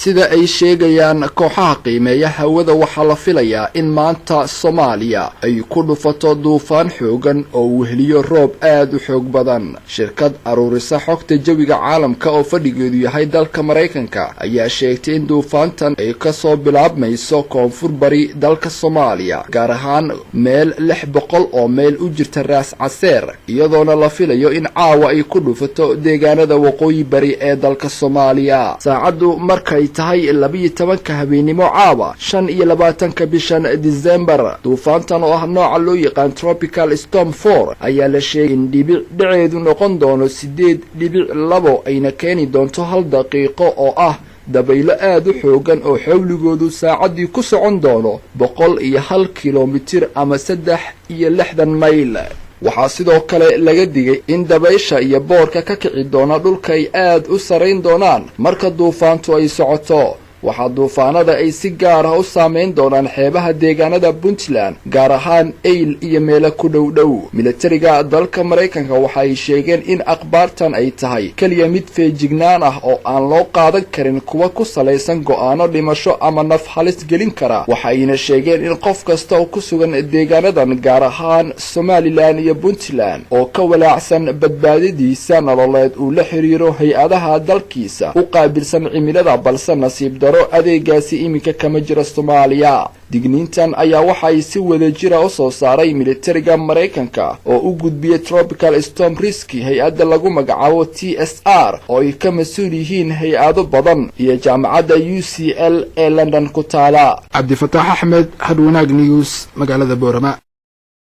Sida ay sheegayaan kooxaha qiimeeya hawada, waxaa la filayaa in maanta Soomaaliya ay ku dhufato duufaan xoogan oo weheliyo roob aad u xoog badan. Shirkad aruurisa xogta jawiga caalamka oo fadhigeedu yahay dalka Maraykanka ayaa sheegtay in duufaantan ay kasoo bilaabmayso koonfur bari dalka Soomaaliya, gaar ahaan meel 600 oo mayl u jirta Raas Caseer, iyadoona la filayo in caawa ay ku dhufato deegaanada waqooyi bari ee dalka Soomaaliya, saacaddu markay tahay 12-ka habeennimo caawa, 25-ka bishan December. Duufaantan oo ah nooca loo yaqaan tropical storm 4 ayaa la sheegay in dhibic dhaceedu noqon doono 8.2, ayna keeni doonto hal daqiiqo oo ah dabaylo aad u xoogan oo xawligoodu saacaddii ku socon doono 101 kilomitir ama 63 mayl. Waxaa sidoo kale laga digay in dabaysha iyo boorka ka kici doona dhulka ay aad u sarayn doonaan marka duufaantu ay socoto. Waxaa duufaanada ay si gaar ah u saameyn doonaan xeebaha deegaanada Puntland, gaar ahaan Eyl iyo meelo ku dhow dhow. Militariga dalka Maraykanka waxa ay sheegeen in akhbaartan ay tahay keliya mid feejignaan ah oo aan loo qaadan karin kuwa ku salaysan go'aano dhimasho ama naf halis gelin kara. Waxayna sheegeen in qof kasta oo ku sugan deegaanadan, gaar ahaan Somaliland iyo Puntland, oo ka walaacsan badbaadadiisa nololeed uu la xiriiro hay'adaha dalkiisa u qaabilsan cimilada, balse nasiib daro adeegaasi iminka kama jira Soomaaliya. Digniintan ayaa waxa ay si wada jira u soo saaray militariga Maraykanka oo u gudbiyey Tropical Storm Risk, hay'adda lagu magacaabo TSR oo ay ka mas'uul yihiin hay'ado badan, iyo jaamacadda UCL ee London ku taala. Cabdifataax Axmed, Hadhwanaag News, magaalada Boorama.